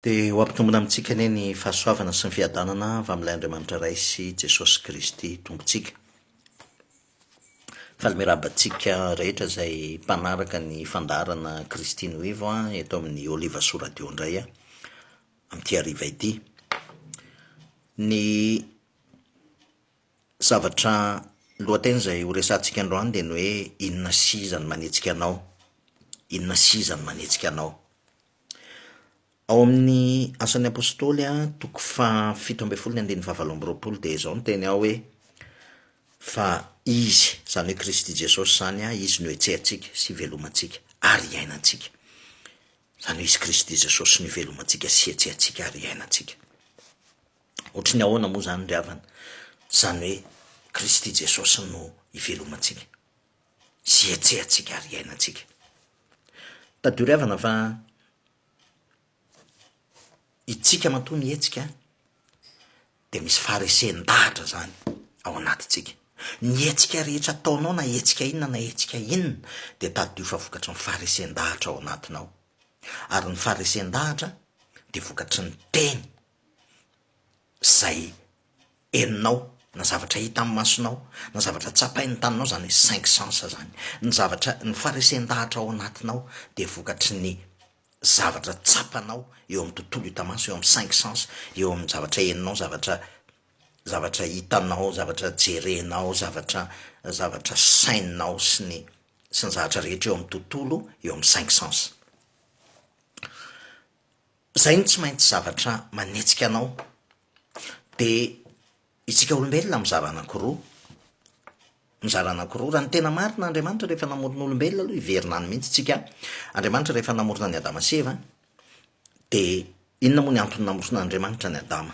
Dia ho ampitombina amintsika anie ny fahasoavana sy ny fiadanana avy amin'ilay Andriamanitra Ray sy Jesosy Kristy Tompontsika. Faly miarahaba antsika rehetra izay mpanaraka ny fandaharana Kristy no Ivo eto amin'ny Olivasoa Radio indray amin'ity hariva ity. Ny zavatra lohateny izay horesahantsika androany dia ny hoe inona sy iza no manetsika anao? Inona sy iza no manetsika anao? Ao amin'ny Asan'ny Apostoly, toko faha-17 ny andininy faha-28 dia izao no teny ao hoe, Fa Izy, izany hoe Kristy Jesosy izany, Izy no hetsehantsika sy ivelomantsika ary iainantsika. Izany hoe Izy Kristy Jesosy no ivelomantsika sy hetsehantsika ary iainantsika. Ohatry ny ahoana moa izany ry havana? Izany hoe Kristy Jesosy no ivelomantsika sy hetsehantsika ary iainantsika. Tadidio ry havana fa itsika matoa mihetsika dia misy faharesen-dahatra zany ao anatintsika. Ny hetsika rehetra ataonao na hetsika inona na hetsika inona dia tadidio fa vokatry ny faharesen-dahatra ao anatinao. Ary ny faharesen-dahatra dia vokatry ny teny izay henonao, na zavatra hita amin'ny masonao, na zavatra tsapain'ny taninao, izany hoe cinq sens zany. Ny zavatra, ny faharesen-dahatra ao anatinao dia vokatry ny zavatra tsapanao eo amin'ny tontolo hita maso, eo amin'ny cinq sens, eo amin'ny zavatra henonao, zavatra zavatra hitanao, zavatra jerenao, zavatra zavatra saininao sy ny sy ny zavatra rehetra eo amin'ny tontolo eo amin'ny cinq sens. Zay no tsy maintsy zavatra manetsika anao. De isika olombelona mizara anankiroa, mizara anankiroa, raha ny tena marina Andriamanitra rehefa namorona olombelona aloha hiverina any mihitsy tsika, Andriamanitra rehefa namorona an'i Adama sy Eva de inona moa ny antony namoronan'Andriamanitra an'i Adama?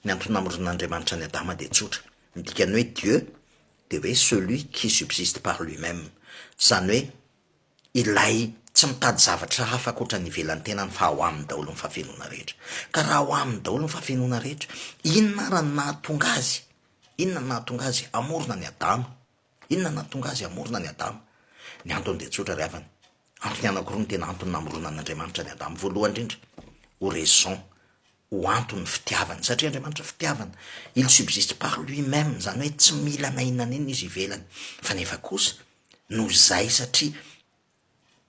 Ny antony namoronan'Andriamanitra an'i Adama de tsotra, ny dikan'ny hoe Dieu de hoe celui qui subsiste par lui-même, zany hoe Ilay tsy mitady zavatra hafa ankoatra ny ivelan'ny tenany fa ao aminy daholo ny fahafenoana rehetra. Ka raha ao aminy daholo ny fahafenoana rehetra, inona ara no nahatonga azy, inona no nahatonga azy hamorona an'i Adama? Inona no nahatonga azy hamorona an'i Adama? Ny antony dia tsotra ry havana. Antony anankiroa no tena antony namoronan'Andriamanitra an'i Adama. Voalohany indrindra, ho raison, ho antony ny fitiavany, satria Andriamanitra fitiavana, il subsiste par lui-même, izany hoe tsy mila na inona na inona izy ivelany, fa nefa kosa, Noho izay satria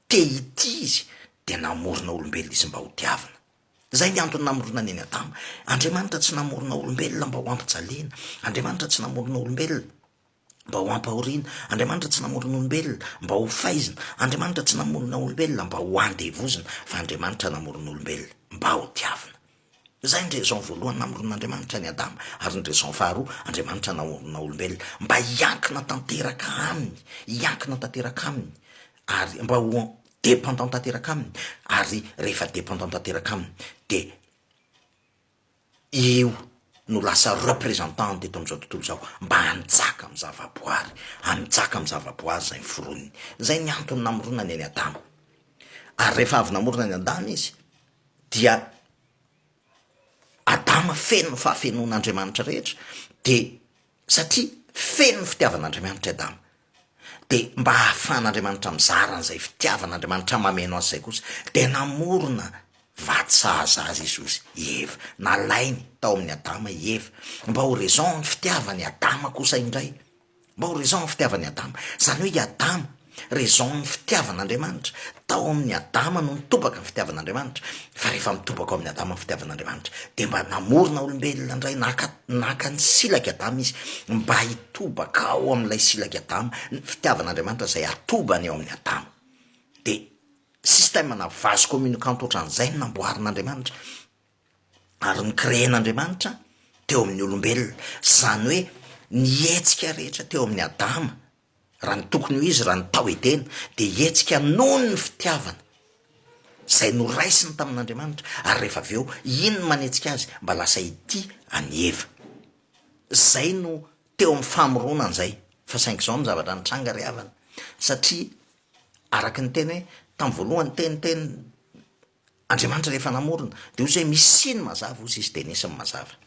te hitia izy dia namorona olombelona izy mba ho tiavina. Izay ny antony namoronany an'i Adama. Andriamanitra tsy namorona olombelona mba ho ampijaliana. Andriamanitra tsy namorona olombelona mba ho ampahoriana. Andriamanitra tsy namorona olombelona mba ho faizina. Andriamanitra tsy namorona olombelona mba ho andevozina. Fa Andriamanitra namorona olombelona mba ho tiavina. Izay ny raison voalohany namoron'Andriamanitra an'i Adama, ary ny raison faharoa, Andriamanitra namorona olombelona mba hiankina tanteraka aminy, hiankina tanteraka aminy, ary mba ho dependant tanteraka aminy, ary rehefa dependant tanteraka aminy dia io no lasa représentant teto amin'izao tontolo izao mba hanjaka amin'ny zavaboary, hanjaka amin'ny zavaboary izay noforoniny. Izay ny antony namoronany an'i Adama. Ary rehefa avy namorona an'i Adama izy, dia Adama feno ny fahafenoan'Andriamanitra rehetra, dia satria feno ny fitiavan'Andriamanitra i Adama, dia mba hahafahan'Andriamanitra mizara an'izay fitiavan'Andriamanitra mameno azy izay kosa, dia namorona vady sahaza azy izy ozy i Eva, nalainy tao amin'i Adama i Eva, mba ho raison ny fitiavan'i Adama kosa indray. Mba ho raison ny fitiavan'i Adama. Izany hoe i Adama, raison ny fitiavan'Andriamanitra. Tao amin'i Adama no nitobaka ny fitiavan'Andriamanitra. Fa rehefa mitobaka ao amin'i Adama ny fitiavan'Andriamanitra, dia mba namorona olombelona indray, naka, naka ny silak'i Adama izy, mba hitobaka ao amin'ilay silak'i Adama, ny fitiavan'Andriamanitra izay atobany ao amin'i Adama. Dia système na vase communicant ohatran'izay no namboarin'Andriamanitra. ary ny-créer-n'Andriamanitra teo amin'ny olombelona, izany hoe ny hetsika rehetra teo amin'i Adama, raha ny tokony ho izy, raha ny tao Edena, dia hetsika noho ny fitiavana izay noraisiny tamin'Andriamanitra, ary rehefa avy eo, iny no manetsika azy mba lasa hitia an'i Eva. Izay no teo amin'ny famoronana izay, fa saingy izao no zavatra nitranga ry havana, satria araka ny teny hoe tamin'ny voalohany teny teny Andriamanitra rehefa namorona de ozy hoe misy ny mazava ozy izy de nisy ny mazava,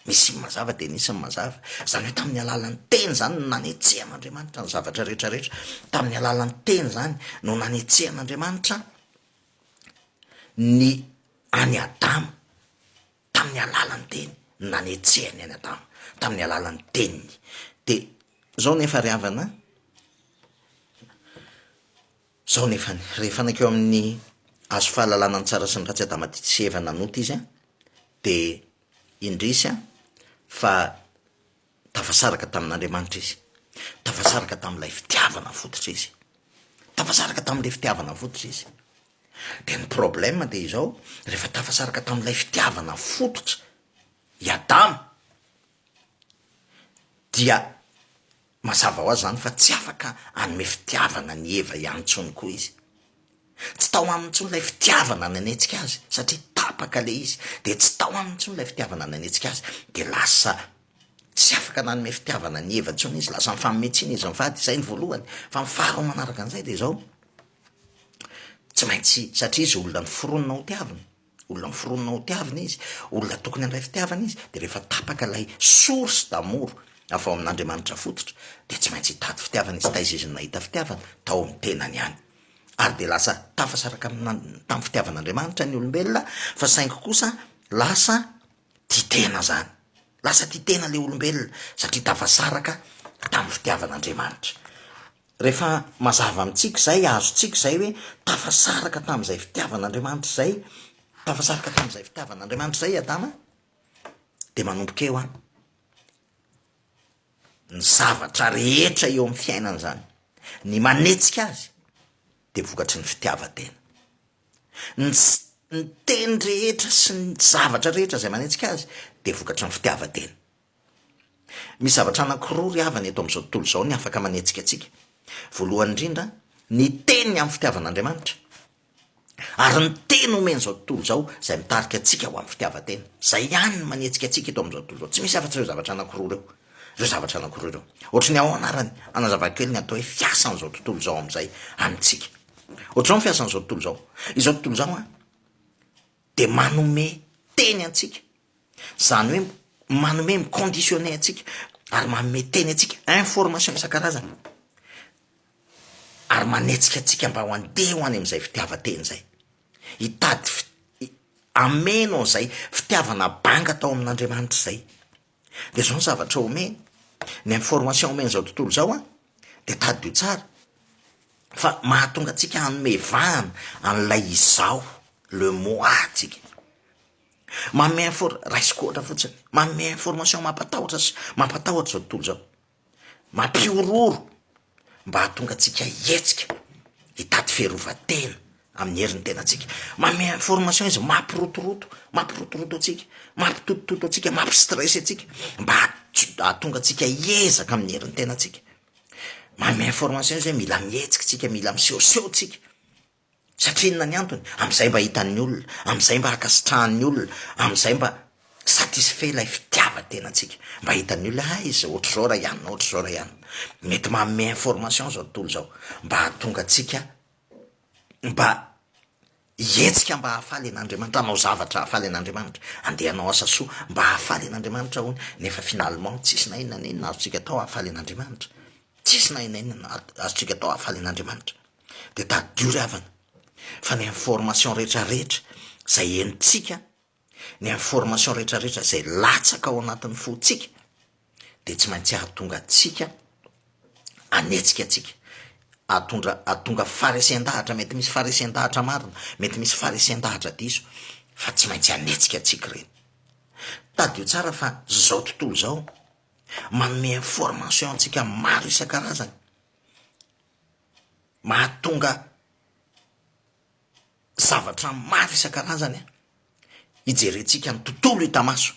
misy ny mazava de nisy ny mazava, zany hoe tamin'ny alalan'ny teny zany no nanetsehan'Andriamanitra ny zavatra rehetra rehetra, tamin'ny alalan'ny teny zany no nanetsehan'Andriamanitra ny. an'i Adama tamin'ny alalan'ny teny, ny nanetsehany an'i Adama tamin'ny alalan'ny teniny. Dia izao nefa ry havana, izao nefany, rehefa nankeo amin'ny hazo fahalalana ny tsara sy ny ratsy Adama sy Eva nanota izy an, dia indrisy an, fa tafasaraka tamin'Andriamanitra izy, tafasaraka tamin'ilay fitiavana fototra izy, tafasaraka tamin'ilay fitiavana fototra izy. Dia ny problème dia izao, rehefa tafasaraka tamin'ilay fitiavana fototra i Adama, dia mazava ho azy zany fa tsy afaka hanome fitiavana an'i Eva ihany intsony koa izy. Tsy tao aminy intsony ilay fitiavana nanetsika azy satria tapaka ilay izy, dia tsy tao aminy intsony ilay fitiavana nanetsika azy, dia lasa tsy afaka nanome fitiavana an'i Eva intsony izy, lasa nifanome tsiny izy mivady, izay ny voalohany, fa ny faharoa manaraka an'izay dia izao, tsy maintsy, satria izy olona noforonina ho tiavina, olona noforonina ho tiavina izy, olona tokony handray fitiavana izy, dia rehefa tapaka ilay source d'amour avy ao amin'Andriamanitra fototra, dia tsy maintsy hitady fitiavana izy, taiza izy no nahita fitiavana? Tao amin'ny tenany ihany. Ary dia lasa tafasaraka tamin'ny fitiavan'Andriamanitra ny olombelona, fa saingy kosa lasa tia tena zany. Lasa tia tena le olombelona, satria tafasaraka tamin'ny fitiavan'Andriamanitra. Rehefa mazava amintsika izay, azontsika izay hoe tafasaraka tamin'izay fitiavan'Andriamanitra izay, tafasaraka tamin'izay fitiavan'Andriamanitra izay i Adama, dia manomboka eo an, ny zavatra rehetra eo amin'ny fiainana izany, ny manetsika azy dia vokatry ny fitiavan-tena. Ny ny teny rehetra sy ny zavatra rehetra izay manetsika azy dia vokatry ny fitiavan-tena. Misy zavatra anankiroa ry havana eto amin'izao tontolo izao ny afaka manetsika antsika. Voalohany indrindra, ny teny amin'ny fitiavan'Andriamanitra. Ary ny teny omen'izao tontolo izao izay mitarika antsika ho amin'ny fitiavan-tena. Izay ihany no manetsika antsika eto amin'izao tontolo izao. Tsy misy afa-tsy ireo zavatra anankiroa ireo. Ireo zavatra anankiroa ireo. Ohatry ny ahoana ary ny hanazavako kely ny atao hoe fiasan'izao tontolo izao amin'izay amintsika. Ohatr'izao ny fiasan'izao tontolo izao. Izao tontolo izao an, dia manome teny antsika. Izany hoe manome, mi-conditionner antsika ary manome teny antsika, information isan-karazany. Ary manetsika antsika mba ho andeha ho any amin'izay fitiavan-tena izay. Hitady fi- hameno an'izay fitiavana banga tao amin'Andriamanitra izay. De zao ny zavatra omeny, ny information omen'izao tontolo izao an, de tadidio tsara fa mahatonga antsika hanome vahana an'ilay izaho, le moi tsika. Manome infor- raisiko ohatra fotsiny, manome information mampatahotra sy mampatahotra izao tontolo izao. Mampihorohoro mba hahatonga antsika hihetsika, hitady fiarovan-tena amin'ny herin'ny tenantsika. Manome information izy mampirotoroto, mampirotoroto antsika, mampitotototo antsika, mampi-stress antsika mba hahatonga antsika hiezaka amin'ny herin'ny tenantsika. Manome information izy hoe mila mihetsika tsika, mila misehoseho tsika. Satria inona ny antony? Amin'izay mba hitan'ny olona, amin'izay mba ankasitrahan'ny olona, amin'izay mba satisfait ilay fitiavan-tenantsika. Mba hitan'ny olona, hay izy ohatr'izao raha ianona, ohatr'izao raha ianona. Mety manome information izao tontolo izao mba hahatonga antsika mba hihetsika mba hahafaly an'Andriamanitra, hanao zavatra hahafaly an'Andriamanitra, andeha hanao asa soa mba hahafaly an'Andriamanitra hono, nefa finalement tsisy na inona na inona azontsika atao hahafaly an'Andriamanitra. Tsisy na inona na inona azontsika atao hahafaly an'Andriamanitra. De tadidio ry havana fa ny information rehetra rehetra zay henontsika, ny information rehetra rehetra zay latsaka ao anatin'ny fontsika de tsy maintsy hahatonga antsika hanetsika antsika, hahatondra hahatonga faharesen-dahatra, mety misy faharesen-dahatra marina, mety misy faharesen-dahatra diso, fa tsy maintsy hanetsika antsika ireny. Tadidio tsara fa zao tontolo izao manome information antsika maro isan-karazany. Mahatonga zavatra maro isan-karazany hijerentsika ny tontolo hita maso.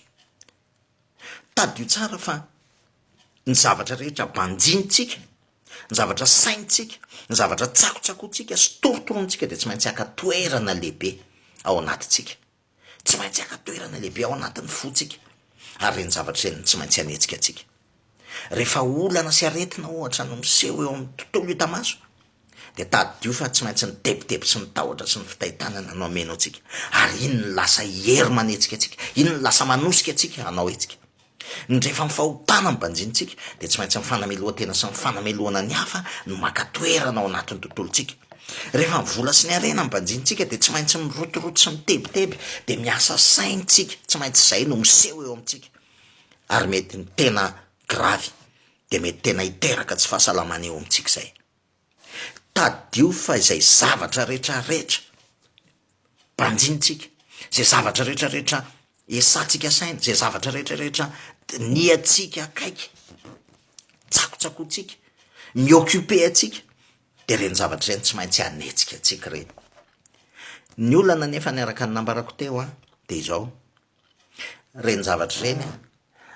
Tadidio tsara fa ny zavatra rehetra banjinintsika, ny zavatra sainintsika, ny zavatra tsakotsakointsika sy torotoronintsika dia tsy maintsy haka toerana lehibe ao anatintsika. Tsy maintsy haka toerana lehibe ao anatin'ny fontsika, ary ireny zavatra ireny no tsy maintsy hanetsika antsika. Rehefa olana sy aretina, ohatra, no miseho eo amin'ny tontolo hita maso, dia tadidio fa tsy maintsy ny tebiteby sy ny tahotra sy ny fitaintainana no hameno antsika, ary iny no lasa hery manetsika antsika, iny no lasa manosika antsika hanao hetsika. Ny rehefa ny fahotana no banjinintsika, dia tsy maintsy ny fanamelohan-tena sy ny fanamelohana ny hafa no maka toerana ao anatin'ny tontolontsika. Rehefa ny vola sy ny harena no banjinintsika dia tsy maintsy mirotoroto sy mitebiteby, dia miasa saina tsika, tsy maintsy izay no miseho eo amintsika. Ary mety ny tena gravy dia mety tena hiteraka tsy fahasalamana eo amintsika izay. Tadidio fa izay zavatra rehetrarehetra banjinintsika, izay zavatra rehetrarehetra esantsika saina, izay zavatra rehetrarehetra dinihantsika akaiky, tsakotsakoantsika, mi-occuper antsika, de ireny zavatra ireny tsy maintsy hanetsika antsika ireny. Ny olana anefa ny araka ny nambarako teo an, de izao, ireny zavatra ireny an,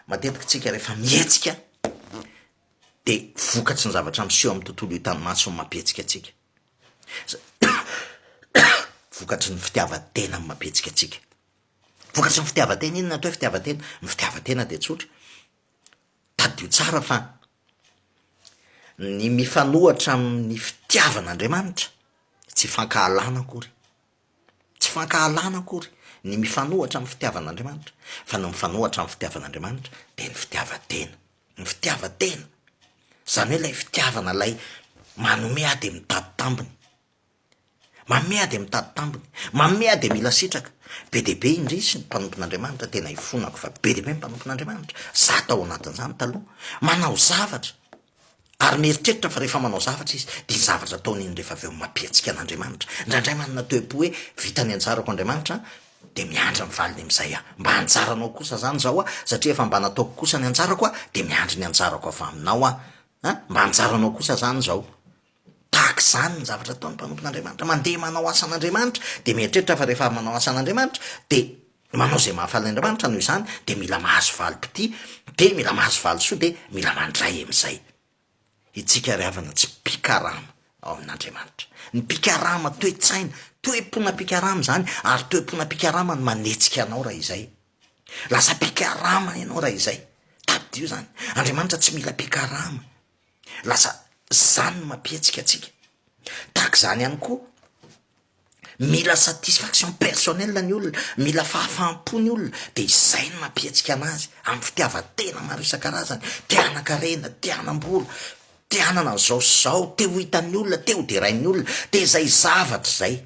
matetika tsika rehefa mihetsika de vokatry ny zavatra miseho amin'ny tontolo hitan'ny maso no mampihetsika antsika, vokatry ny fitiavan-tena no mampihetsika antsika, vokatry ny fitiavan-tena, inona atao hoe fitiavan-tena? Ny fitiavan-tena de tsotra, tadidio tsara fa ny mifanohatra amin'ny fitiavan'Andriamanitra tsy fankahalana akory. Tsy fankahalana akory ny mifanohatra amin'ny fitiavan'Andriamanitra, fa ny mifanohatra amin'ny fitiavan'Andriamanitra dia ny fitiavan-tena. Ny fitiavan-tena, izany hoe ilay fitiavana ilay manome aho dia mitady tambiny. Manome aho dia mitady tambiny, manome aho dia mila sitraka. Be dia be indrisy ny mpanompon'Andriamanitra, tena ifonako fa be dia be ny mpanompon'Andriamanitra, za tao anatin'izany taloha, manao zavatra, Ary mieritreritra fa rehefa manao zavatra izy, dia iny zavatra ataony iny rehefa avy eo mampihetsika an'Andriamanitra. Indraindray manana toe-po hoe, vita ny anjarako Andriamanitra an, dia miandry ny valiny amin'izay aho. Mba anjaranao kosa izany izao aho, satria efa mba nataoko kosa ny anjarako an, dia miandry ny anjarako avy aminao aho. An, mba anjaranao kosa izany izao. Tahaka izany ny zavatra ataon'ny mpanompon'Andriamanitra. Mandeha manao asan'Andriamanitra, dia mieritreritra fa rehefa manao asan'Andriamanitra, dia manao izay mahafaly an'Andriamanitra, noho izany dia mila mahazo valim-pitia, dia mila mahazo valisoa, dia mila mandray amin'izay. Itsika ry havana tsy mpikarama ao amin'Andriamanitra. Ny mpikarama toe-tsaina, toe-pona mpikarama izany, ary toe-pona mpikarama no manetsika anao raha izay. Lasa mpikarama ianao raha izay. Tadidio izany. Andriamanitra tsy mila mpikarama. Lasa izany no mampihetsika antsika. Tahaka izany ihany koa, mila satisfaction personnelle ny olona, mila fahafaham-po ny olona, de izay no mampihetsika anazy amin'ny fitiavan-tena maro isan-karazany, te hanan-karena, te hanam-bola, te hanana an'izao sy izao, te ho hitan'ny olona, te ho derain'ny olona, de izay zavatra izay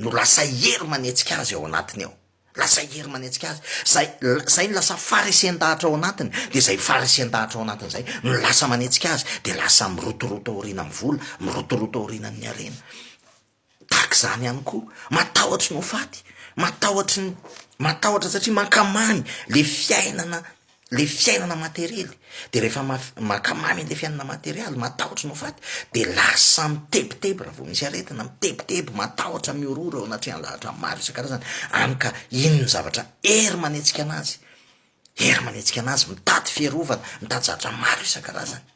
no lasa hery manetsika azy ao anatiny ao. Lasa hery manetsika azy. Zay, zay no lasa faharesen-dahatra ao anatiny, de zay faharesen-dahatra ao anatiny zay no lasa manetsika azy, de lasa mirotoroto aorianan'ny vola, mirotoroto aorianan'ny harena. Tahaka izany ihany koa, matahotry ny ho faty, matahotry ny, matahotra satria mankamamy le fiainana, le fiainana materiely, de rehefa maf- mankamamy an'le fiainana materialy, matahotry ny ho faty, de lasa mitebiteby raha vao misy aretina, mitebiteby, matahotra, mihorohoro eo anatrehan'ny zavatra maro isan-karazany, hany ka iny ny zavatra hery manetsika anazy, hery manetsika anazy, mitady fiarovana, mitady zavatra maro isan-karazany.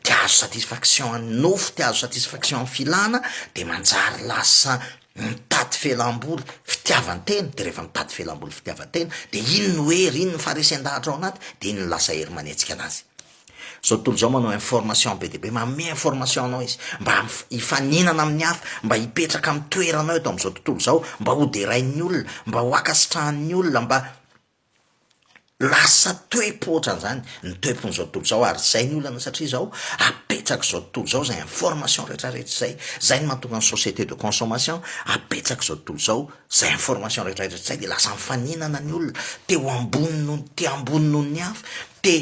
Te hahazo satisfaction an'ny nofo, te hahazo satisfaction amin'ny filana, de manjary lasa mitady fialamboly, fitiavan-tena, de rehefa mitady fialamboly fitiavan-tena, de iny no hery, iny no faharesen-dahatra ao anaty, de iny no lasa hery manetsika anazy. Zao tontolo zao manao information be dia be, manome information anao izy, mba hifaninana amin'ny hafa, mba hipetraka amin'ny toeranao eto amin'izao tontolo izao, mba ho derain'ny olona, mba ho ankasitrahan'ny olona, mba Lasa toe-po ohatran'izany ny toe-pon'izao tontolo izao ary izay ny olana satria izao apetrak'izao tontolo izao izay information rehetrarehetra izay, izay no mahatonga ny société de consommation, apetrak'izao tontolo izao izay information rehetrarehetra izay de lasa mifaninana ny olona, te ho ambony noho, te ambony noho ny hafa, te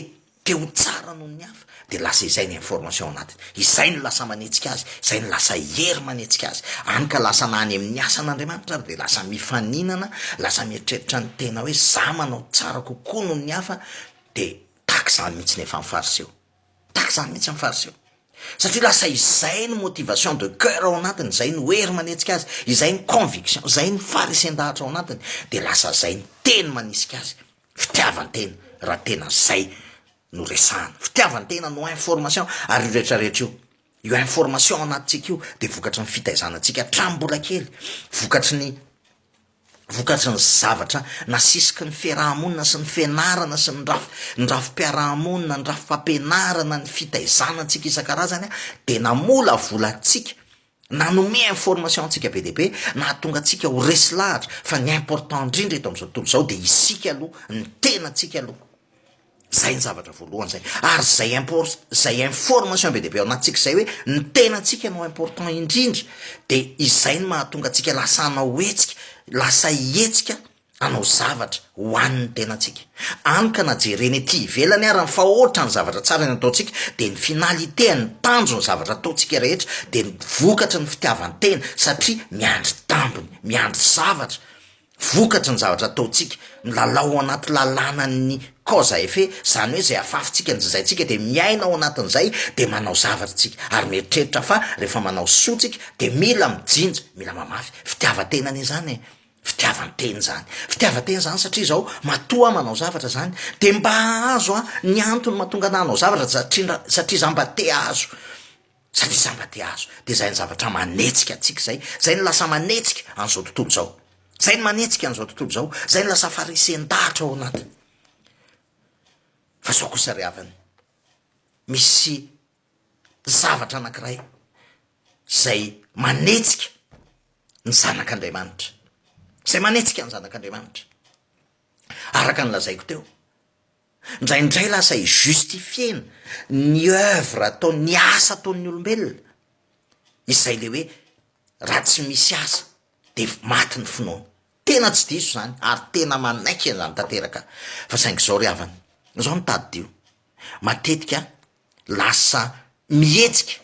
Te ho tsara noho ny hafa, dia lasa izay ny information ao anatiny. Izay no lasa manetsika azy, izay no lasa hery manetsika azy. Any ka lasa na any amin'ny asan'Andriamanitra ary dia lasa mifaninana, lasa mieritreritra ny tena hoe za manao tsara kokoa noho ny hafa, dia tahaka izany mihitsy nefa ny fariseo. Tahaka izany mihitsy ny fariseo. Satria lasa izay no motivation de coeur ao anatiny, izay no hery manetsika azy, izay ny conviction, izay ny faharesen-dahatra ao anatiny, dia lasa izay ny teny manisika azy. Fitiavan-tena, raha tena zay no resahana. Fitiavan-tena no information, ary io rehetra rehetra io, io information ao anatintsika io de vokatry ny fitaizana antsika hatramin'ny mbola kely, vokatry ny vokatry ny zavatra nasisiky ny fiaraha-monina sy ny fianarana sy ny raf- ny rafi-piaraha-monina, ny rafi-pampianarana, ny fitaizana antsika isan-karazany de namolavola antsika Nanome information antsika be dia be, nahatonga antsika ho resy lahatra fa ny important indrindra eto amin'izao tontolo izao dia isika aloha, ny tenantsika aloha. Zay ny zavatra voalohany zay. Ary zay impor- zay information be dia be ao anatintsika zay hoe ny tenantsika no important indrindra de izay no mahatonga antsika lasa hanao hetsika, lasa hihetsika hanao zavatra ho an'ny tenantsika. Any ka na jerena ety ivelany ary ny fahoatra ny zavatra tsara ny ataontsika de ny finalité, ny tanjon'ny zavatra ataontsika rehetra de ny vokatry ny fitiavan-tena satria miandry tambiny, miandry zavatra Vokatry ny zavatra ataontsika, milalao ao anaty lalànan'ny cause à effet, izany hoe izay afafintsika ny jazaintsika dia miaina ao anatin'izay dia manao zavatra isika, ary mieritreritra fa rehefa manao soa tsika dia mila mijinja, mila mamafy, fitiavan-tena anie izany e, fitiavan-tena izany, fitiavan-tena izany satria izao matoa aho manao zavatra izany dia mba hahazo aho ny antony mahatonga anah hanao zavatra satria satria za mba te hahazo. Satria za mba te hahazo. De zay ny zavatra manetsika antsika zay, zay no lasa manetsika an'izao tontolo izao, zay no manetsika an'izao tontolo izao, zay no lasa faharesen-dahatra ao anatiny. Fa zao kosa ry havana, misy zavatra anankiray zay manetsika ny zanak'Andriamanitra, zay manetsika ny zanak'Andriamanitra, araka ny lazaiko teo, Indraindray lasa i-justifier-na ny oeuvre ataony, ny asa ataon'ny olombelona, izay le hoe raha tsy misy asa de maty ny finoana. Tena tsy diso izany ary tena manaiky an'izany tanteraka aho. Fa saingy izao ry havana, izao no tadidio, matetika lasa mihetsika,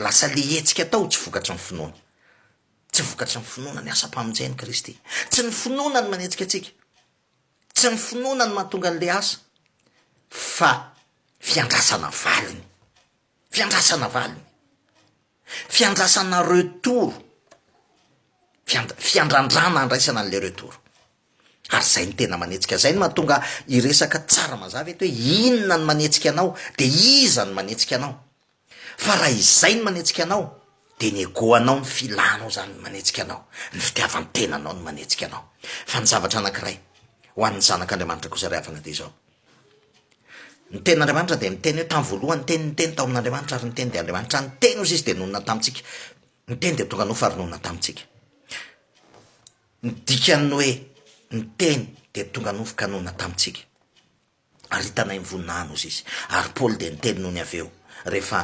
lasa le hetsika atao tsy vokatry ny finoana. Tsy vokatry ny finoana ny asam-pamonjen'i Kristy. Tsy ny finoana no manetsika antsika. Tsy ny finoana no mahatonga an'le asa fa fiandrasana valiny, fiandrasana valiny, fiandrasana retour, fiand- fiandrandrana andraisana an'le retour, ary zay no tena manetsika, zay no mahatonga hiresaka tsara mazava eto hoe inona no manetsika anao de iza no manetsika anao. Fa raha izay no manetsika anao de ny ego anao, ny filanao zany no manetsika anao, ny fitiavan-tenanao no manetsika anao. Fa ny zavatra anankiray ho an'ny zanak'Andriamanitra kosa ry havana de izao, ny tenin'Andriamanitra dia miteny hoe tamin'ny voalohany ny teny, ny teny tao amin'Andriamanitra ary ny teny dia Andriamanitra, ny teny hozy izy dia nonina tamintsika, ny teny dia tonga nofo ary nonina tamintsika. Ny dikan'ny hoe ny teny dia tonga nofo ka nonina tamintsika. Ary hitanay ny voninahiny, hozy izy. Ary Paoly dia niteny nony avy eo, rehefa,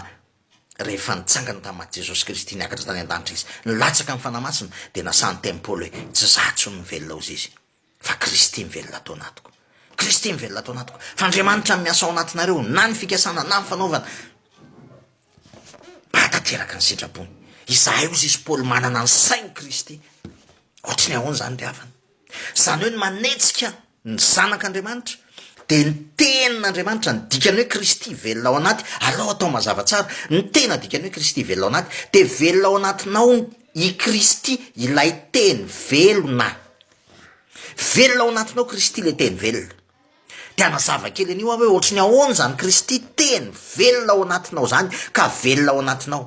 rehefa nitsangana tamin'ny maty Jesosy Kristy, niakatra tany an-danitra Izy, nilatsaka ny Fanahy Masina, dia nasaha niteny Paoly hoe, Tsy izaho intsony no velona, hozy izy, fa Kristy mivelona ato anatiko. Kristy mivelona ato anatiko. Fa Andriamanitra no miasa ao anatinareo, na ny fikasana, na ny fanaovana, mba hahatanteraka ny sitrapony. Izahay, hozy izy, Paoly, manana ny sain'i Kristy. Ohatry ny ahoana izany ry havana? Izany hoe ny manetsika ny zanak'Andriamanitra dia ny tenin'Andriamanitra, ny dikan'ny hoe Kristy velona ao anaty, alao atao mazava tsara, ny tena dikan'ny hoe Kristy velona ao anaty dia velona ao anatinao i Kristy ilay teny velona, velona ao anatinao Kristy ilay teny velona. Dia hanazava kely an'io aho hoe ohatry ny ahoana izany Kristy teny velona ao anatinao izany ka velona ao anatinao.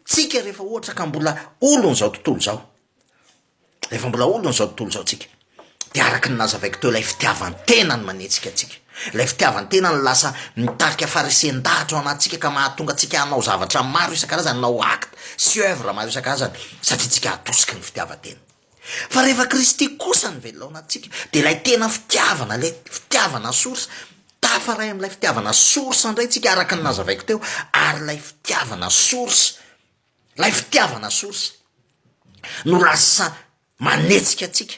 Tsika rehefa ohatra ka mbola olon'izao tontolo izao, Rehefa mbola olon'izao tontolo izao tsika, de araka ny nazavaiko teo ilay fitiavan-tena no manetsika antsika, ilay fitiavan-tena no lasa mitarika faharesen-dahatra ao anatintsika ka mahatonga antsika hanao zavatra maro isan-karazany, hanao acte sy oeuvre maro isan-karazany satria tsika atosiky ny fitiavan-tena. Fa rehefa Kristy kosa no velona ao anatintsika de ilay tena fitiavana, ilay fitiavana source, tafaray amin'ilay fitiavana source indray tsika araka ny nazavaiko teo, ary ilay fitiavana source Ilay fitiavana source no lasa manetsika antsika,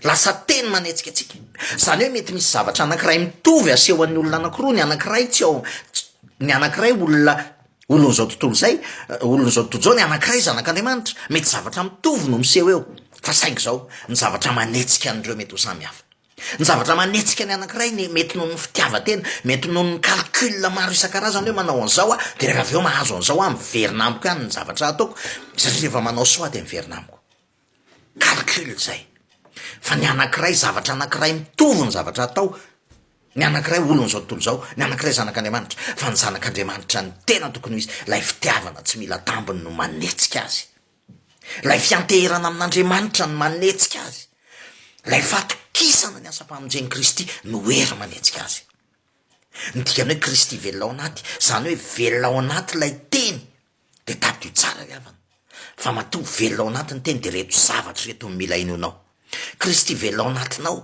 lasa teny manetsika antsika, zany hoe mety misy zavatra anankiray mitovy asehon'ny olona anankiroa, ny anankiray tsy ao, ny anankiray olona olon'izao tontolo izay, olon'izao tontolo izao, ny anankiray zanak'Andriamanitra, mety zavatra mitovy no miseho eo, fa saingy izao, ny zavatra manetsika an'ireo mety ho samy hafa. Ny zavatra manetsika ny anankiray ny mety noho ny fitiavan-tena, mety noho ny calcul maro isan-karazany hoe manao an'izao aho de rehefa avy eo mahazo an'izao aho miverina amiko ihany ny zavatra ataoko satria rehefa manao soa aho de miverina amiko. Calcul zay. Fa ny anankiray zavatra anankiray mitovy ny zavatra atao, ny anankiray olon'izao tontolo izao, ny anankiray zanak'Andriamanitra, fa ny zanak'Andriamanitra ny tena tokony ho izy, ilay fitiavana tsy mila tambiny no manetsika azy. Ilay fianteherana amin'Andriamanitra no manetsika azy. Ilay fatokisana ny asam-pamonjen'i Kristy no hery manetsika azy. Ny dikan'ny hoe Kristy velona ao anaty, izany hoe velona ao anaty ilay teny, dia tadidio tsara ry havana, fa matoa velona ao anaty ny teny dia ireto zavatra ireto no mila inoanao. Kristy velona ao anatinao.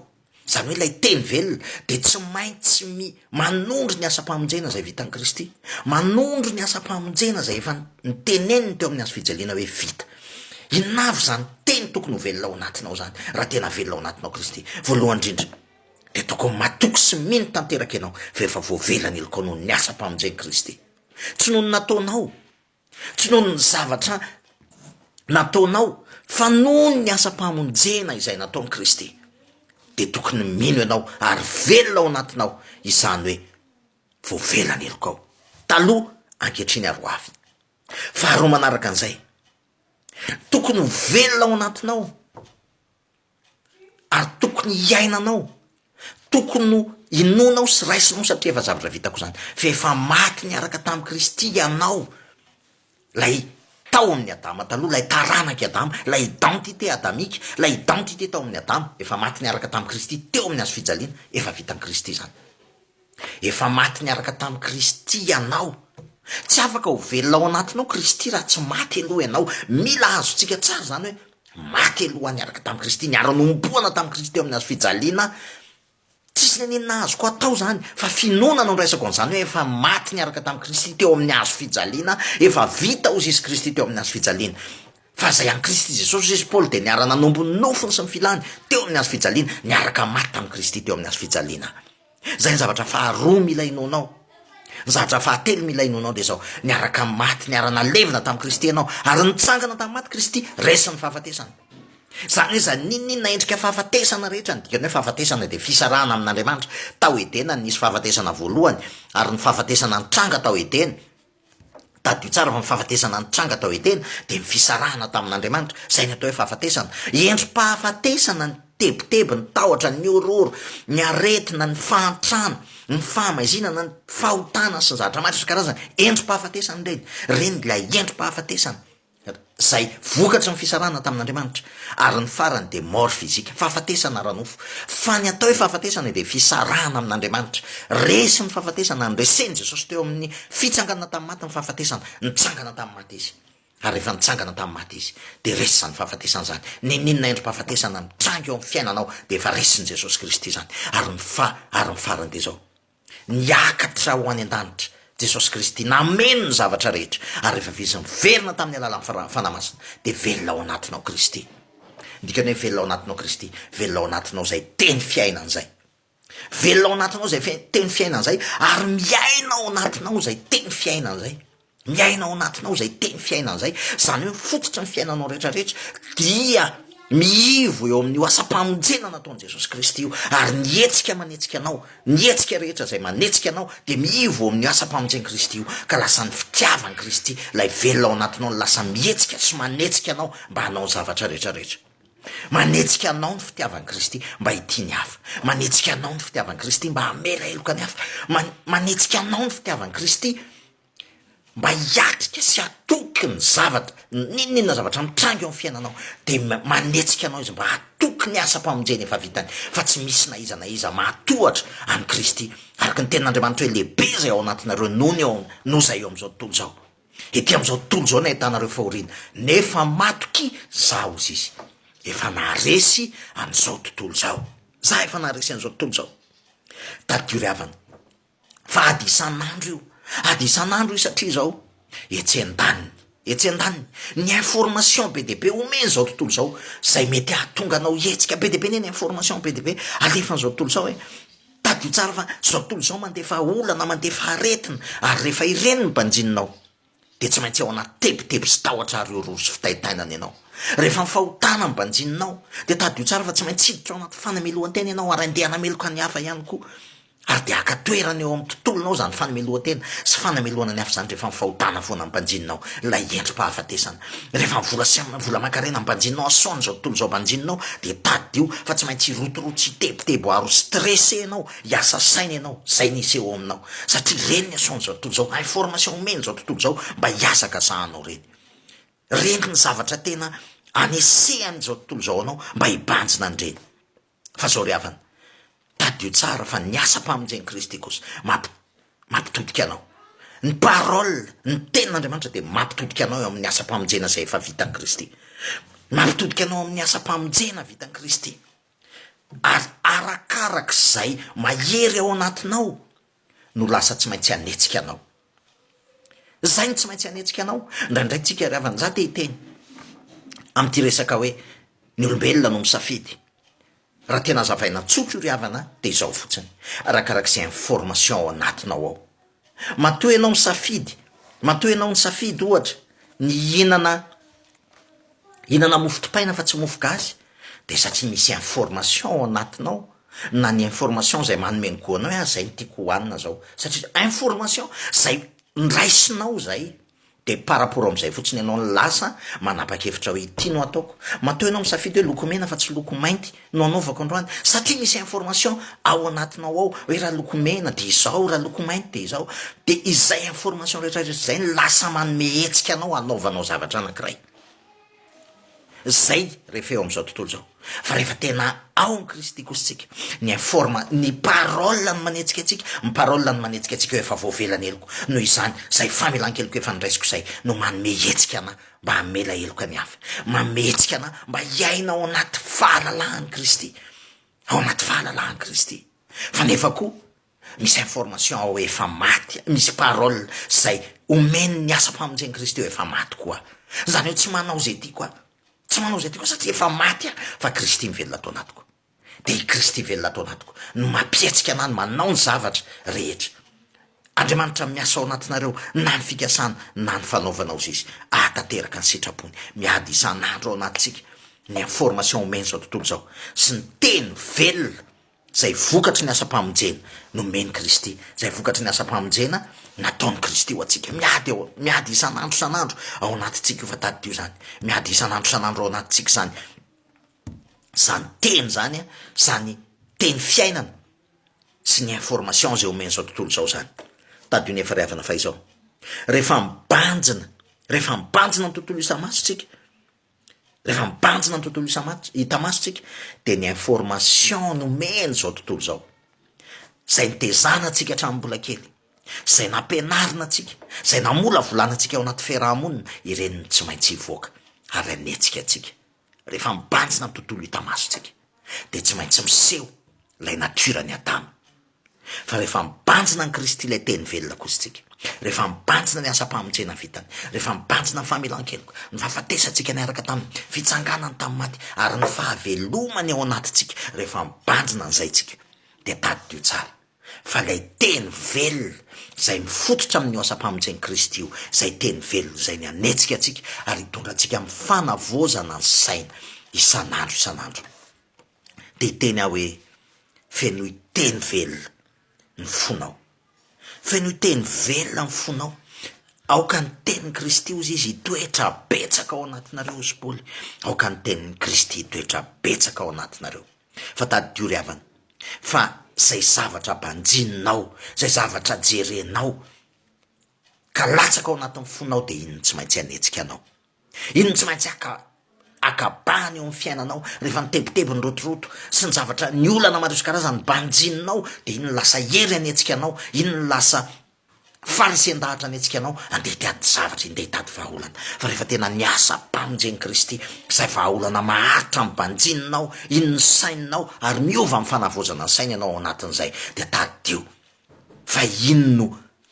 Izany hoe ilay teny velona dia tsy maintsy mi, manondro ny asam-pamonjena izay vitan'i Kristy, manondro ny asam-pamonjena izay efa niteneniny teo amin'ny hazo fijaliana hoe vita. Inona avy izany teny tokony ho velona ao anatinao izany, raha tena velona ao anatinao Kristy? Voalohany indrindra, dia tokony matoky sy mino tanteraka ianao fa efa voavela ny helokao noho ny asam-pamonjen'i Kristy. Tsy noho ny nataonao, Tsy noho ny zavatra nataonao fa noho ny asam-pamonjena izay nataon'i Kristy dia tokony mino ianao ary velona ao anatinao izany hoe voavela ny helokao taloha, ankehitriny ary ho avy. Faharoa manaraka an'izay, tokony ho velona ao anatinao ary tokony hiainanao, tokony ho inoanao sy raisinao satria efa zavatra vitako izany, fa efa maty niaraka tamin'i Kristy ianao, ilay tao amin'i Adama taloha, ilay taranak'i Adama, ilay identité adamique, ilay identité tao amin'i Adama, efa maty niaraka tamin'i Kristy teo amin'ny hazo fijaliana, efa vitan'i Kristy izany. Efa maty niaraka tamin'i Kristy ianao. Tsy afaka ho velona ao anatinao Kristy raha tsy maty aloha ianao. Mila azontsika tsara izany hoe maty aloha niaraka tamin'i Kristy, niara-nohomboana tamin'i Kristy teo amin'ny hazo fijaliana. Tsisy n'inon'inona azoko atao izany, fa finoana no andraisako an'izany hoe efa maty niaraka tamin'i Kristy teo amin'ny hazo fijaliana, efa vita hozy izy Kristy teo amin'ny hazo fijaliana. Fa izay an'i Kristy Jesosy, hoy izy Paoly, dia niara-nanombo ny nofony sy ny filany teo amin'ny hazo fijaliana, niaraka maty tamin'i Kristy teo amin'ny hazo fijaliana. Izay ny zavatra faharoa mila inoanao. Ny zavatra fahatelo mila inoanao dia izao, niaraka maty, niara-nalevina tamin'i Kristy ianao, ary nitsangana tamin'ny maty Kristy, resy ny fahafatesana. Izany hoe izany n'inon'inona endrika fahafatesana rehetra, ny dikan'ny hoe fahafatesana dia fisarahana amin'Andriamanitra. Tao Edena no nisy fahafatesana voalohany, ary ny fahafatesana nitranga tao Edena, Tadidio tsara fa ny fahafatesana nitranga tao Edena dia ny fisarahana tamin'Andriamanitra, izay ny atao hoe fahafatesana. Endri-pahafatesana ny tebiteby, ny tahotra, ny horohoro, ny aretina, ny fahantrana, ny fahamaizinana, ny fahotana sy ny zavatra maro isan-karazany. Endri-pahafatesana ireny. Ireny ilay endri-pahafatesana. Izay vokatry ny fisarahana tamin'Andriamanitra. Ary ny farany dia mort physique, fahafatesana ara-nofo. Fa ny atao hoe fahafatesana dia fisarahana amin'Andriamanitra. Resy ny fahafatesana, noresen'i Jesosy teo amin'ny fitsanganana tamin'ny maty ny fahafatesana. Nitsangana tamin'ny maty Izy. Ary rehefa nitsangana tamin'ny maty Izy, dia resy izany fahafatesana izany. N'inon'inona endri-pahafatesana mitranga eo amin'ny fiainanao dia efa resin'i Jesosy Kristy izany. Ary ny fa, ary ny farany dia izao. Niakatra ho any an-danitra Jesosy Kristy, nameno ny zavatra rehetra, ary rehefa avy Izy niverina tamin'ny alalan'ny Fanahy Masina, dia velona ao anatinao Kristy. Ny dikan'ny hoe velona ao anatinao Kristy, velona ao anatinao izay teny fiainana izay. Velona ao anatinao izay teny fiainana izay, ary miaina ao anatinao izay teny fiainana izay. Miaina ao anatinao izay teny fiainana izay, izany hoe ny fototry ny fiainanao rehetra rehetra dia miivo eo amin'io asam-pamonjena nataon'i Jesosy Kristy io, ary ny hetsika manetsika anao, ny hetsika rehetra izay manetsika anao dia miivo eo amin'io asam-pamonjen'i Kristy io, ka lasa ny fitiavan'i Kristy ilay velona ao anatinao no lasa mihetsika sy manetsika anao mba hanao ny zavatra rehetra rehetra. Manetsika anao ny fitiavan'i Kristy mba hitia ny hafa. Manetsika anao ny fitiavan'i Kristy mba hamela heloka ny hafa. Manetsika anao ny fitiavan'i Kristy mba hiatrika sy hatoky ny zavatra, n'inon'inona zavatra mitranga eo amin'ny fiainanao, dia manetsika anao izy mba hatoky ny asam-pamonjena efa vitany, fa tsy misy na iza na iza mahatohatra an'i Kristy, araka ny tenin'Andriamanitra hoe lehibe izay ao anatinareo noho ny eo noho izay eo amin'izao tontolo izao. Ety amin'izao tontolo izao no ahitanareo fahoriana, nefa matokia, Zaho hozy izy, efa naharesy an'izao tontolo izao. Zaho efa naharesy an'izao tontolo izao. Tadidio ry havana, Fa ady isan'andro io, ady isan'andro io satria izao, etsy andaniny, etsy andaniny, ny information be dia be omen'izao tontolo izao, izay mety hahatonga anao hihetsika be dia be anie ny information be dia be alefan'izao tontolo izao e, tadidio tsara fa izao tontolo izao mandefa olana, mandefa aretina, ary rehefa ireny no banjininao, dia tsy maintsy ao anaty tebiteby sy tahotra ary horohoro sy fitaintainana ianao. Rehefa ny fahotana no banjininao, dia tadidio tsara fa tsy maintsy hiditra ao anaty fanamelohan-tena ianao ary handeha hanameloka ny hafa ihany koa. Ary dia haka toerana eo amin'ny tontolonao izany fanamelohan-tena sy fanamelohana ny hafa izany rehefa ny fahotana foana no banjininao, ilay endri-pahafatesana. Rehefa ny vola sy vola aman-karena no banjininao, asaon'izao tontolo izao banjininao, dia tadidio fa tsy maintsy hirotoroto sy hitebiteby ary ho stressé ianao, hiasa saina ianao, izay ny hiseho ao aminao. Satria ireny ny asaon'izao tontolo izao, information omen'izao tontolo izao mba hihazakazahanao ireny. Ireny ny zavatra tena anesehan'izao tontolo izao anao mba hibanjina an'ireny. Fa zao ry havana, tadidio tsara fa ny asam-pamonjen'i Kristy kosa mampi- mampitodika anao. Ny parole, ny tenin'Andriamanitra dia mampitodika anao eo amin'ny asam-pamonjena izay efa vitan'i Kristy. Mampitodika anao amin'ny asam-pamonjena vitan'i Kristy. Ary. Arakarak'izay mahery ao anatinao no lasa tsy maintsy hanetsika anao. Zay no tsy maintsy hanetsika anao. Indraindray tsika ry havana, za te hiteny amin'ity resaka hoe ny olombelona no misafidy. Raha tena hazavaina tsotra io ry havana dia izao fotsiny, arakarak'izay information ao anatinao ao. Matoa ianao misafidy, matoa ianao nisafidy ohatra ny hihinana hihinana mofo dipaina fa tsy mofo gasy dia satria misy information ao anatinao na ny information izay manome ny goût anao hoe ah zay no tiako hohanina zao satria information zay nraisinao zay De par rapport amizay fotsiny ianao no lasa manapa-kevitra hoe ity no ataoko. Matoa ianao misafidy hoe loko mena fa tsy loko mainty no anaovako androany satria misy information ao anatinao ao hoe raha loko mena de izao, raha loko mainty de izao. De izay information rehetra rehetra izay no lasa manome hetsika anao hanaovanao zavatra anakiray. Zay rehefa eo am'zao tontolo zao. Fa rehefa tena ao amin'i Kristy kosa tsika, ny informa, ny parole no manetsika antsika, ny parole no manetsika antsika hoe efa voavela ny heloko, noho izany, zay famelan-keloka efa noraisiko zay no manome hetsika anah mba hamela heloka ny hafa, manome hetsika anah mba hiaina ao anaty fahalalahan'i Kristy, ao anaty fahalalahan'i Kristy. Fa nefa koa, Misy information ao efa maty, misy parole zay omeny ny asam-pamonjen'i Kristy eo efa maty koa aho. Zany hoe tsy manao zay tiako aho, tsy manao zay tiako aho satria efa maty aho fa Kristy mivelona ato anatiko. De i Kristy velona ato anatiko no mampihetsika anah no manao ny zavatra rehetra. Andriamanitra miasa ao anatinareo na ny fikasana na ny fanaovana ozy izy ahatanteraka ny sitrapony. Miady isan'andro ao anatintsika ny information omen'izao tontolo izao sy ny teny velona izay vokatry ny asam-pamonjena nomen'i Kristy, izay vokatry ny asam-pamonjena nataon'i Kristy ho antsika. Miady ao, miady isan'andro isan'andro ao anatintsika io fa tadidio izany. Miady isan'andro isan'andro ao anatintsika izany, izany teny izany, izany teny fiainana sy ny information izay omen'izao tontolo izao izany. Tadidio nefa ry havana fa izao, rehefa mibanjina, rehefa mibanjina ny tontolo isa-maso tsika, Rehefa mibanjina ny tontolo isa-maso, hita maso tsika, dia ny information nomeny izao tontolo izao, izay nitezana antsika hatramin'ny mbola kely, izay nampianarina antsika, izay namolavolana antsika ao anaty fiaraha-monina, ireny no tsy maintsy hivoaka ary hanetsika antsika. Rehefa mibanjina ny tontolo hita maso tsika, dia tsy maintsy miseho ilay nature an'i Adama. Fa rehefa mibanjina an'i Kristy ilay Teny velona kosa isika, rehefa mibanjina ny asam-pamonjena vitany, rehefa mibanjina ny famelan-keloka, ny fahafatesantsika niaraka taminy, fitsanganany tamin'ny maty, ary ny fahavelomany ao anatintsika, rehefa mibanjina an'izay isika, dia tadidio tsara fa ilay Teny velona izay mifototra amin'io asam-pamonjen'i Kristy io, izay Teny velona izay ny hanetsika antsika ary hitondra antsika amin'ny fanavaozana ny saina isan'andro isan'andro. Dia hiteny aho hoe, Fenoy teny velona ny fonao. Fenoy teny velona ny fonao. Aoka ny tenin'i Kristy, hozy izy, hitoetra betsaka ao anatinareo, hozy Paoly. Aoka ny tenin'i Kristy hitoetra betsaka ao anatinareo. Fa tadidio ry havana, fa izay zavatra banjininao, izay zavatra jerenao, ka latsaka ao anatin'ny fonao, dia iny no tsy maintsy hanetsika anao. Iny no tsy maintsy haka hakabahana eo amin'ny fiainanao rehefa mitebiteby ny rotoroto sy ny zavatra ny olana maro isan-karazany banjininao dia iny no lasa hery hanetsika anao, iny no lasa faharesen-dahatra hanetsika anao andeha hitady zavatra, andeha hitady vahaolana. Fa rehefa tena ny asam-pamonjen'i Kristy izay vahaolana maharitra ny banjininao, iny ny saininao ary miova amin'ny fanavaozana ny saina ianao ao anatin'izay dia tadidio Fa inn no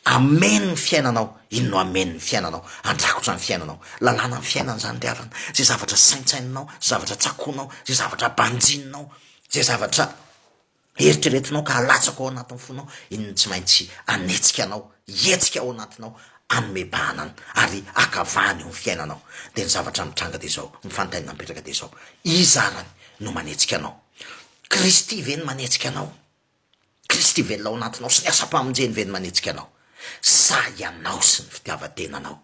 hameno ny fiainanao, inn no hameno ny fiainanao, handrakotra ny fiainanao. Lalàna ny fiainana izany ry havana, izay zavatra saintsaininao, izay zavatra tsakoinao, izay zavatra banjininao, izay zavatra eritreretinao ka alatsaka ao anatin'ny fonao, inn no tsy maintsy hanetsika anao, hihetsika ao anatinao, hanome bahana ary haka vahana eo amin'ny fiainanao. Dia ny zavatra mitranga dia izao, ny fanontaniana mipetraka dia izao, iza arany no manetsika anao? Kristy ve no manetsika anao? Kristy velona ao anatinao sy ny asam-pamonjeny ve no manetsika anao sa ianao sy ny fitiavan-tenanao?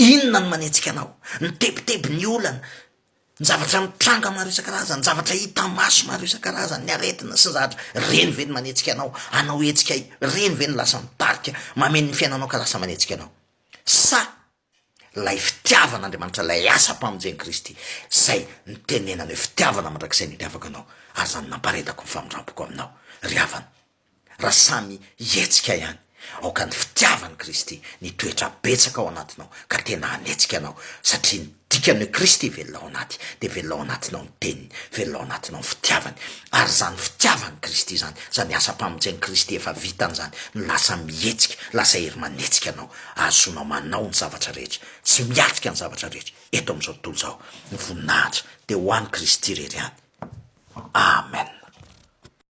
Inona no manetsika anao? Ny tebiteby, ny olana, ny zavatra mitranga maro isan-karazany, ny zavatra hita maso maro isan-karazany, ny aretina sy ny zavatra, ireny ve no manetsika anao hanao hetsika, ireny ve no lasa mitarika, mameno ny fiainanao ka lasa manetsika anao? Sa Ilay fitiavan'Andriamanitra, ilay asam-pamonjen'i Kristy, izay nitenenany hoe fitiavana mandrakizay no itiavako anao, ary izany namparetako ny famindram-poko aminao. Ry havana, raha samy hihetsika ihany, aoka ny fitiavan'i Kristy nitoetra betsaka ao anatinao ka tena hanetsika anao, satria ny. Dikany hoe Kristy velona ao anaty, dia velona ao anatinao ny Teniny, velona ao anatinao ny fitiavany. Ary izany fitiavan'i Kristy izany, izany asam-pamonjen'i Kristy efa vitany izany, no lasa mihetsika, lasa hery manetsika anao, ahazoanao manao ny zavatra rehetra, sy miatrika ny zavatra rehetra eto amin'izao tontolo izao. Ny voninahitra dia ho an'i Kristy irery ihany. Amen.